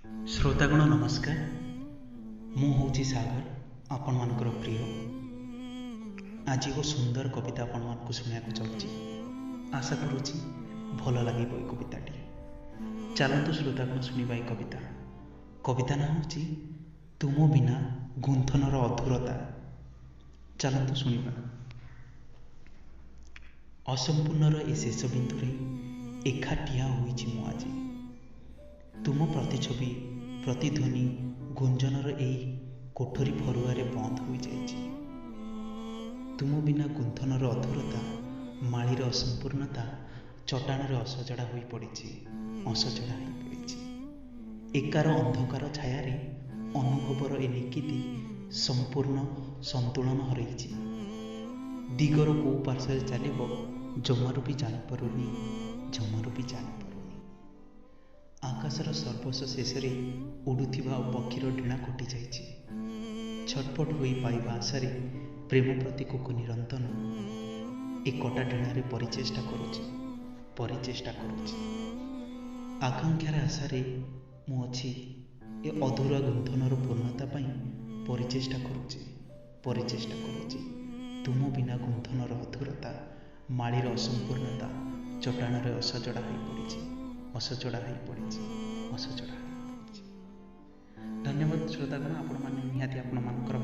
ଶ୍ରୋତାଗଣ ନମସ୍କାର। ମୁଁ ହେଉଛି ସାଗର, ଆପଣମାନଙ୍କର ପ୍ରିୟ। ଆଜି ଏକ ସୁନ୍ଦର କବିତା ଆପଣମାନଙ୍କୁ ଶୁଣିବାକୁ ଯାଉଛି। ଆଶା କରୁଛି ଭଲ ଲାଗିବ ଏ କବିତାଟି। ଚାଲନ୍ତୁ ଶ୍ରୋତାଗଣ, ଶୁଣିବା ଏ କବିତା। କବିତା ନାଁ ହେଉଛି ତୁମ ବିନା ଗୁନ୍ଥନର ଅଧୁରତା। ଚାଲନ୍ତୁ ଶୁଣିବା। ଅସମ୍ପୂର୍ଣ୍ଣର ଏ ଶେଷ ବିନ୍ଦୁରେ ଏକା ଠିଆ ହୋଇଛି ମୁଁ ଆଜି। ତୁମ ପ୍ରତିଛବି ପ୍ରତିଧ୍ୱନି ଗୁଞ୍ଜନର ଏଇ କୋଠରୀ ଫରୁଆରେ ବନ୍ଦ ହୋଇଯାଇଛି। ତୁମ ବିନା ଗୁନ୍ଥନର ଅଧୁରତା, ମାଳିର ଅସମ୍ପୂର୍ଣ୍ଣତା ଚଟାଣରେ ଅସଜଡ଼ା ହୋଇପଡ଼ିଛି, ଅସଜଡ଼ା ହୋଇପଡ଼ିଛି। ଏକାର ଅନ୍ଧକାର ଛାୟାରେ ଅନୁଭବର ଏ ନିକିତି ସମ୍ପୂର୍ଣ୍ଣ ସନ୍ତୁଳନ ହରେଇଛି। ଦିଗର କେଉଁ ପାର୍ଶ୍ୱରେ ଚାଲିବ ଜମାରୁ ବି ଜାଣିପାରୁନି, ଜମାରୁ ବି ଜାଣିପାରୁନି। ଆକାଶର ସର୍ବସ୍ୱ ଶେଷରେ ଉଡ଼ୁଥିବା ପକ୍ଷୀର ଡେଣା କଟିଯାଇଛି। ଛଟପଟ ହୋଇ ପାଇବା ଆଶାରେ ପ୍ରେମ ପ୍ରତୀକକୁ ନିରନ୍ତର ଏ କଟା ଡେଣାରେ ପରିଚେଷ୍ଟା କରୁଛି, ପରିଚେଷ୍ଟା କରୁଛି। ଆକାଂକ୍ଷାର ଆଶାରେ ମୁଁ ଅଛି, ଏ ଅଧୁରା ଗୁନ୍ଥନର ପୂର୍ଣ୍ଣତା ପାଇଁ ପରିଚେଷ୍ଟା କରୁଛି, ପରିଚେଷ୍ଟା କରୁଛି। ତୁମ ବିନା ଗୁନ୍ଥନର ଅଧୁରତା, ମାଳିର ଅସମ୍ପୂର୍ଣ୍ଣତା ଚଟାଣରେ ଅସଜଡ଼ା ହୋଇପଡ଼ିଛି, ଅସଜଡ଼ା ହୋଇପଡ଼ିଛି, ଅସଜଡ଼ା ହୋଇପଡ଼ିଛି। ଧନ୍ୟବାଦ ଶ୍ରୋତାଗଣ। ଆପଣମାନେ ନିହାତି ଆପଣମାନଙ୍କର